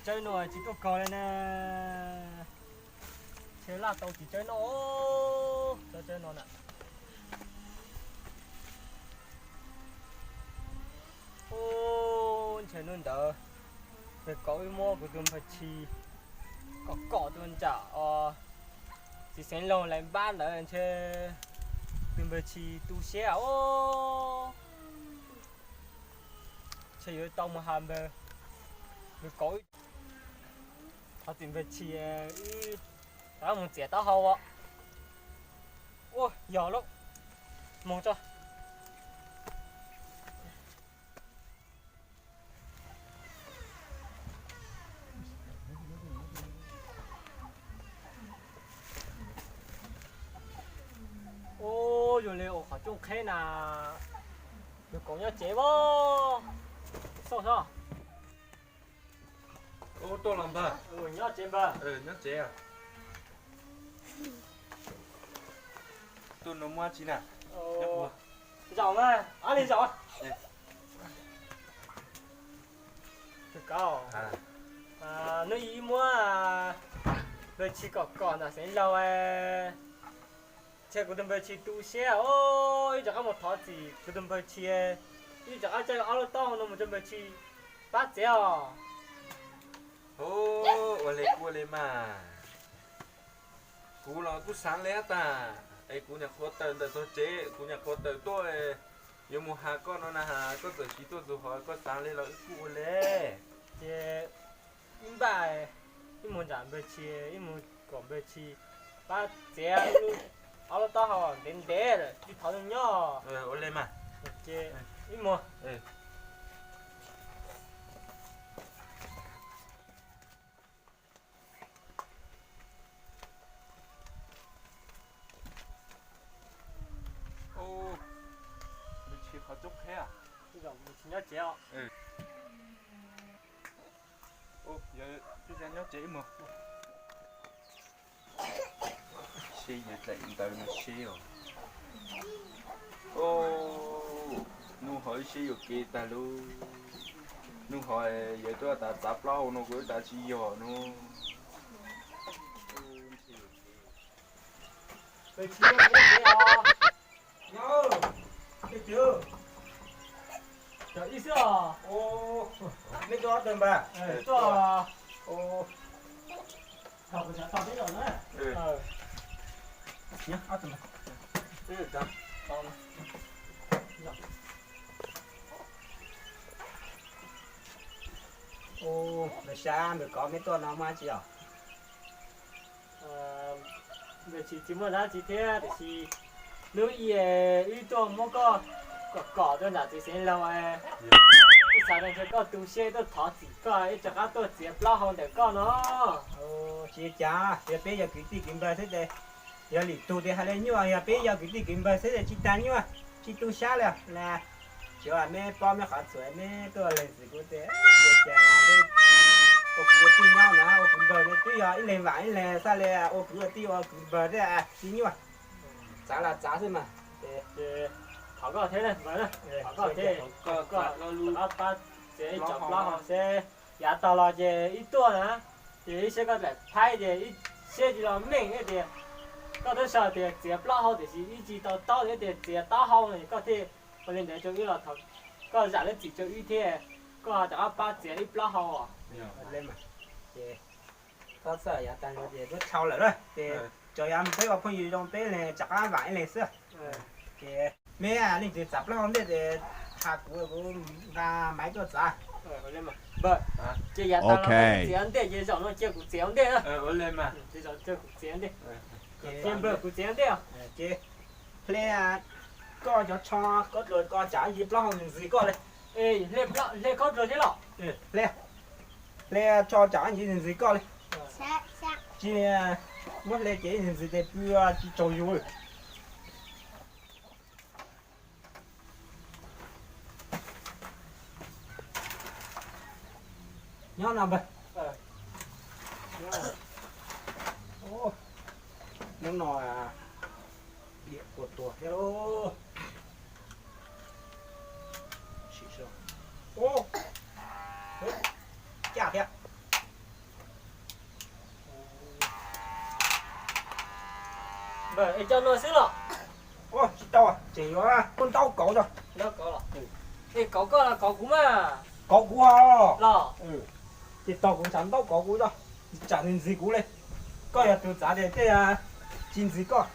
Tsawb no tsis tuaj kog li na. Ntshe laj tau tsis tsawb no, tsawb no na. Ub, ntshe hnub ntawd nws kom wb muab kuv tus npawg Tshis kom kom tuaj nram os, txiv xeev laug lais npab ntawd ntshe tus npawg Tshis tu siab os. Ntshe yuav tau mus has npawg, nws kom thov txim npawg Tshis, wb rov mus txiav taub hau os. Ua yog lawm, mus tso. Ub, yog li ua qhov rooj qheb na, nws kom nyob tsev as. Xauj xwb. Tuaj los npawg. Nyob tsev npawg. Nyob tsev. Tuaj no muaj tsi na? Zaum mas, ob li zaum. Hnub ib muab npawg Tshis kom kom ntawm xeev laug, ntshe kuv tus npawg Tshis tu siab os, wb rov qab mus thov txim kuv tus npawg Tshis, wb rov qab coj ob lub taub hau no mus rau npawg Tshis pab txiav os. Ua li kuj ua li mas. Kuv los kuj xaav li tag, es kuv nyuam qhuav tawm ntawm tog tsev, kuv nyuam qhuav tawm tuaj, yuav mus has koj no na has, koj txawm tsis tuaj txug hov, koj xaav li los wb kuj ua li. Ces wb npaj, wb mus nram npawg Tshis, wb mus kom npawg Tshis pab txiav ob lub taub hau ntev ntev lawm tsis thov nws nyob. Ua li mas. Ces wb mus. Npawg Tshis qhov rooj qheb. Nyob tsev os. Nyob tsev mus. Seb yawg dlaim ntawv no seb os. Hnub hov ib seb yuam kev tag lub. Hnub hov yawg twb tas txav plaub hau no kuv twb tas tsis yog no. Cov ib xwb os. Nej tuaj ob tug npawg? Tuaj. Lawv sab npawg Kov, nej tuaj no muaj dab tsi os? Npawg Tshis tsis muaj dab tsi thiab, tiam sis hnub ib wb tuaj muab koj kom kom tuaj nram txiv xeev laug, wb xav tias ntshe koj tu siab tuaj thov txim koj, wb rov qab tuaj txiav plaub hau ntawm koj no. Tsis cas, yog peb yog kwv tij kwv npawg xwb ces, yog lwm tug ces hais li nyuaj, yog peb yog kwv tij kwv npawg xwb ces tsis tas nyuaj, tsis tu siab li. Tsuav meb paub meb qhov txhua, meb tuaj lees xwm kuv tias, cas ua kwv ua tij nyob na, ua kwv npawg ne twb yog ib leeg vam ib leeg xwb li, ua kwv ua tij ua kwv npawg thiab tsis nyuaj. Txav los txav xwb mas. Thov koj thiab, thov koj thiab, koj rov qab pab txiav ib co plaub hau seb yav tag los ces wb tuaj na, ces wb saib koj daim phaib ces wb saib tsis los meej thiab tias koj twb sau tias txiav plaub hau tiam sis wb tsis to taub thiab tias txiav taub hau no, koj thiaj ua li ntawd rau wb los thov koj zam lub txim rau wb thiab, koj rov qab pab txiav wb plaub hau os. Txhob txhawj, yav tag los ces twb dhau lawm na, ces tsuas yog peb ua phooj ywg zoo peb leeg rov qab vam ib leeg xwb. Ces meb leej twg txav plaub hau ntej ces tham kuv, kuv nqa maiv tuaj txav. Ces yav tag los txiav ntej ces zaum no cia kuv txiav ua ntej na. Ces zaum cia kuv txiav ntej. Ces npawg kuv txiav ntej. Ces hle koj cov tsho khaub dluag, koj tsam ntsis plaub hau ntxwg koj li. Hle khaub dluag thiab los? Hle, hle tsho tsam ntsis ntxwg koj li. Tsis muab hle ces ntxwg tes pw tsis tsaug yus. Nyob no npawg. Hnub no diam kua tuag thiab lauj. Sim saib. Ub, caj thiab. Cov no xwb los? Tsis tau, tseem yuav muab ntaub kauv tso. Ntaub kauv los? Es kauv koj los kauv kuv mas? Kauv kuv ho. Los? Ces tog kuv ntshav ntaub kauv kuv tso, tsam nws ntxiv kuv li. Koj yog tus txav ces tej tsis ntxiv koj.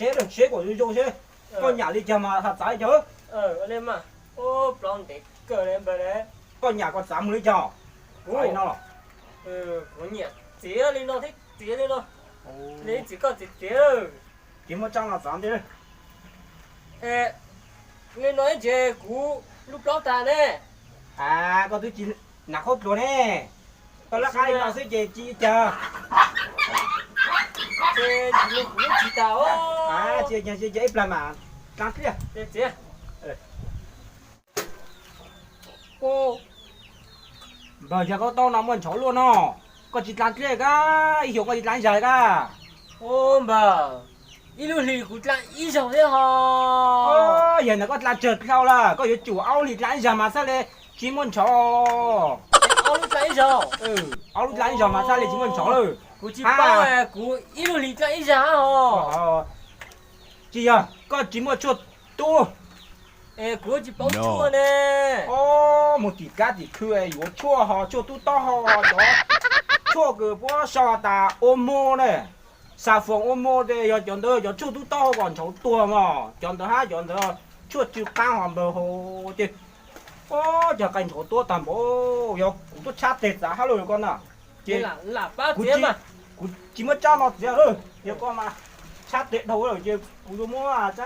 Seb, seb kom zoo zoo seb koj nyam li cas mas txav li cas. Plaub ntev kawg li npawg. Koj nyam koj txav mus li cas? Kuv, kuv nyiam txiav li no thiab txiav li no. Li txiav koj txiav txiav. Ces muab tsab no txav ntej. Li no ib ntsis kuv lub plaub tag ne. Koj twb tsis hnav khaub dluag ne. Koj lab qab li no xwb ces tsis ua cas. Ces kuv lub tsis tas. Tsis ua cas, tsis ua cas, ib plag mam dlaab dliaj. Npawg, yog koj tau no muaj ntshauv luaj no, koj tsis dlaab dliaj kab, ib xyoos koj tsis dlaab ib zag kab. Npawg, ib lub hlis kuv dlaab ib zaug thiab ho. Yog ntawd koj dlaab tsawg dhau lawm, koj yuav tsum ob lub hlis dlaab ib zag mas txhaj li tsis muaj ntshauv. Ob lub dlaab ib zaug? Ob lub dlaab ib zaug mas txhaj li tsis muaj ntshauv lawm. Kuv tsis paub, kuv ib lub hlis dlaab ib zag ho. Tsis yog koj tsis muaj tshuaj tub. Es kuv tsis paub tshuaj ne. Mus tim kab tim khw yuav tshuaj ho, tshuaj tub taub hau ho, cov tshuaj kws puab sau tas ua mo ne, xà phòng ua mo ces yog cov ntawd cov tshuaj tub taub hau kom ntshauv tuag mog, cov ntawd hab cov ntawd tshuaj tsw qaab ho npawg hos ces. Cov qai ntshauv tuab tag npaum, yog kuv tuaj tshab teg txav hab lawm koj na. Ces kuv tsis muab tsab no txiav lawm, yog koj mas tshab teg dhau lawm ces kuv yuav muab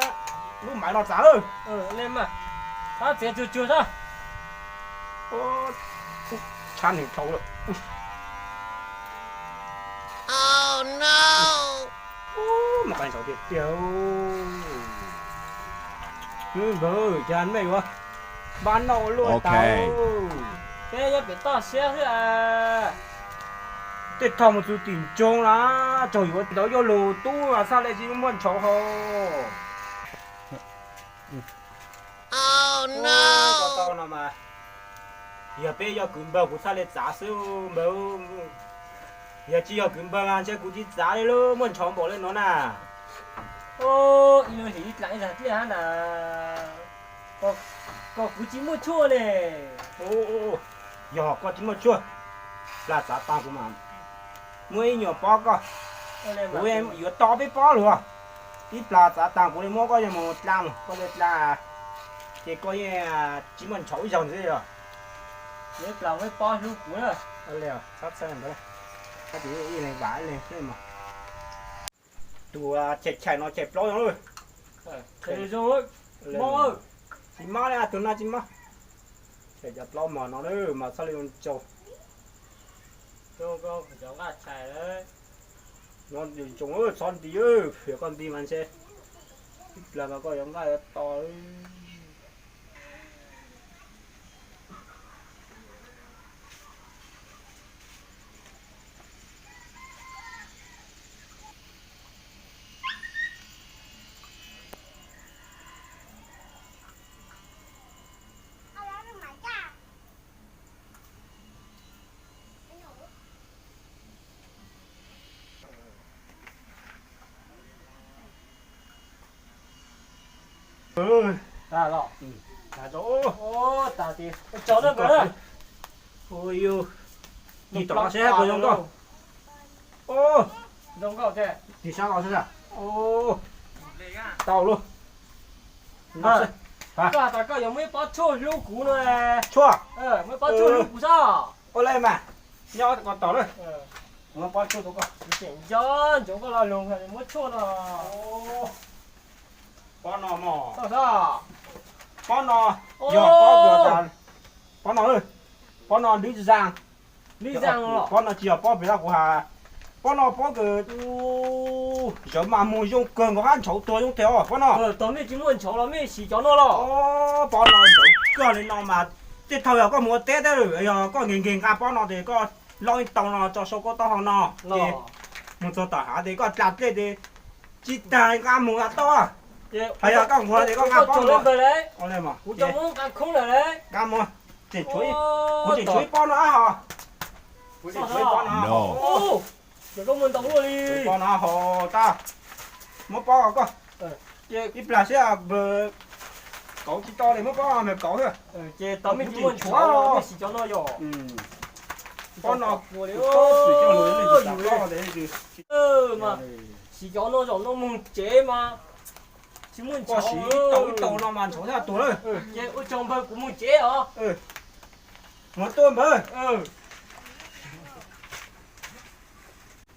lub maiv no txav lawm. Tshab neeg dhau lawm. Mas qai ntshauv tiag tiag. Npawg, cas mej yuav npab noj ua luaj tas. Peb nyob pem toj siab xwb. Tej thaum mus txug tim ntsoog na, tsaug yuav ntawd yuav lug tub mas txhaj le tsis muaj ntshauv hos. Tau no mas, yog peb yog kwv npawg kuv txhaj le txav xwb npawg. Yog tsis yog kwv npawg mas ntshe kuv tsis txav li lub muaj ntshauv npaum li no na. Ib lub hlis ib dlaam ib zag dlej hab na, kom kuv tsis muaj tshuaj ne. Yog koj tsis muaj tshuaj, plag txav taag kuv mas muab ib nyuag pob koj, kuv yuav tau peb pob lug. Ib plag txav taag kuv le muab koj yuav mus dlaa, koj le dlaa, ces koj yeej tsis muaj ntshauv ib zaug ntxiv os. Ib plag muab ib pob hlub kuv na. Txhob txhawj ntawd, koj tis ib leeg vam ib leeg xwb mas. Tus chais chais no chais plaub zoo lawm. Tsis mob li, tus no tsis mob. Chais cov plaub mos no mas txhob li zoo tsaug. Nyob zoo tsoom, txhob nti, yog koj nti mas ntshe ib plag mas koj yuav nqaij yuav to. Tig tom no seb puas zoo nkauj. Tig sab no seb. Tau lauj. Koj has tas koj yuav muaj ib pob tshuaj hlub kuv no. Tshuaj? Muaj ib pob tshuaj hlub kuv xwb. Ua li mas, nyob ko tos na. Kuv muab pob tshuaj rau koj. Tseem nco ntsoov koj lo lus muab tshuaj no. Pob no mog. Pob no yog pob kws, pob no, pob no lwm zaaj. Pob no tsis yog pob pem no kuv has. Pob no pob kws, Zawv mas muag zoo kawg nkaus hab, ntshauv tuag zoo tiag os pob no. Tau mej tsis muaj ntshauv los mej siv cov no los? Pob no zawv kawg li no mas, tej thaum yog koj mus ua teb teb, yog koj nkees nkees nqa pob no ces koj loj ib tau no tso sau koj taub hau no, ces mus txog tom hav ces koj dla dlej ces tsis tas nqa mus nqa tau. Hos yog koj nquag ces koj nqa pob no. Nqa mus, kuv tseem tshuav ib pob no hos. Kuv tseem tshuav ib pob no. Pob no hos, tas, muab pob koj, ib plag seb npawg kauv tsis tau li muab pob npawg kauv xwb. Ces tau mej tsis muaj ntshauv los mej siv cov no yog. Pob no, siv cov no zaum no mus tsev mas tsis muaj ntshauv. Koj siv ib tau ib tau no mas ntshauv tag tuag lawm. Ces ua tsaug npawg, kuv mus tsev os. Mus tuaj npawg.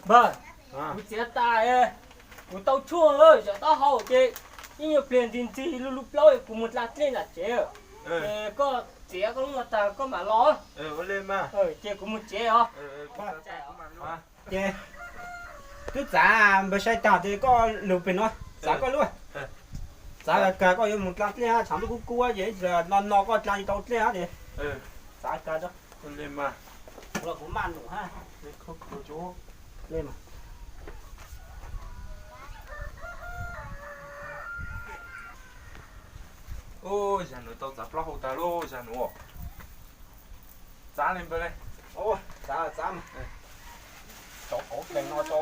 Npawg, kuv txiav tas, kuv tau tshuaj zom taub hau ces ib nyuag pliag ntxi ntxig lub lub plaub kuv mus dla dlej nram tsev. Ces koj txiav koj lub no tas koj mam los. Ces kuv mus tsev os. Ces twb txav npawg sai tag ces koj lug pem no, txav koj lub, txav kag kag koj yuav mus dla dlej, tshav ntuj kub kub ces no no koj dla tsis tau dlej ces txav kag. Kuv maj num hab. Zag nuav tau txav plaub hau tag lauj, zag nuav. Txav li npawg le. Txav, txav mas. Tso kauv dheev no tso.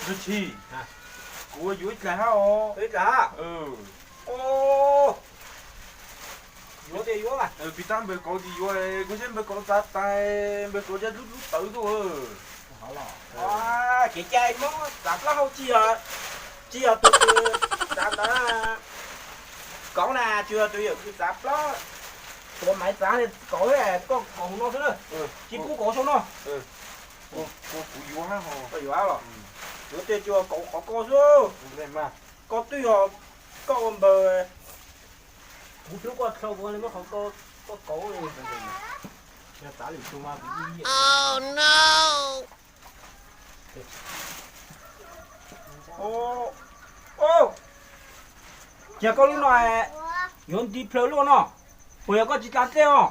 Ntsuag Tshis, kuv yuav ib dlaim hab os. Ib dlaim hab? Yuav ces yuav mas. Pim tab npawg kauv tsis yuav, kuv saib npawg kauv txav tas, npawg kauv zaj dlub dlub tawv tuaj. Kev cai Hmoob txav plaub hau tsis yog, tsis yog tus kws txav ntawd kauv na, tsis yog tus yawm kws txav plaub, tuav maiv txav kauv, koj kauv no xwb na, tsis pub kauv sau no. Yuav tej tsis yog kauv qhov ko xwb. Koj twb yog koj ua npawg, kuv hlub koj dlhau kuv li muab qhov ko koj kauv. Yog txav lwm tus mas kuv ib yam. Ces koj lub no yuav nti plhaw luaj no, puas yog koj tsis dla dlej os?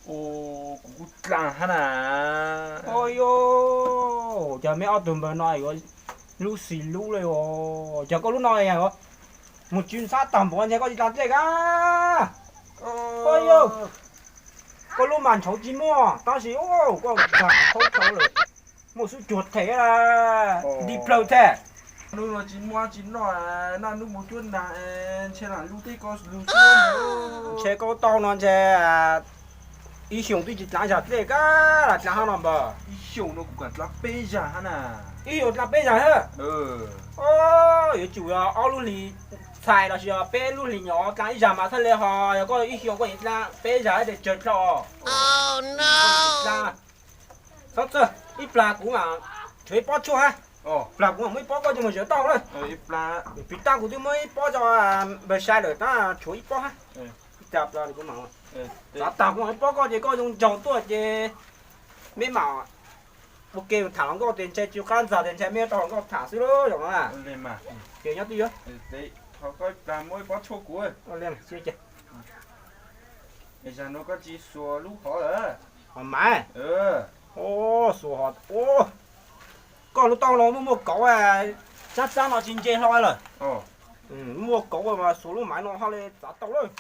Kuv kuj dla hab na. Yog, ces meb ob tug npawg no yuav lub xis lub le os. Ces koj lub no mus tsw ntxhab tag npaum ntshe koj tsis dla dlej kab. Yog, koj lub mas ntshauv tsis muaj tab sis koj dla thaub thaub lawm, muaj xub cuag them, nti plhaw thiab. Hnub no tsis muaj tsis noj, naj hnub mus cuab nas, ntshe lam lub teb ko lug xwb. Ntshe koj tau no ntshe ib xyoos twb tsis dlav zag dlej kab, lam dlav hab no npawg. Ib xyoos no kuv kam dlav peb zag hab na. Ib xyoos dlav peb zag hab? Yuav tsum yog ob lub hlis txhais lossis yog peb lub hlis nyuam dlav ib zag mas thaj le ho, yog koj ib xyoos koj yuav dlav peb zag tes tsawg dlhau. Txhob txhawj, ib plag kuv mam tshuav ib pob tshuaj hab. Plag kuv mam muab ib pob koj coj mus zawv tau na. Pim tab kuv twb muab ib pob rau npawg sai lawm tab tshuav ib pob hab. Ib plag kuv mam txav tag kuv mam ib pob koj ces koj zoo nraug tuaj ces meb mam ua ke tham hluas nkauj tes ntshai tsw qab ntxag tes ntshai meb tau hluas nkauj tham xwb lauj zaum no na. Ces nyob twj ywm. Zag nuav koj tsis xuas lub hov lawm? Hov maiv? Xuas hov. Koj lub taub hau no muaj muaj kauv, tsab tsab no tsis ntse hlo lawm. Muaj kauv mas xuas lub maiv no ho le txav tau lawm.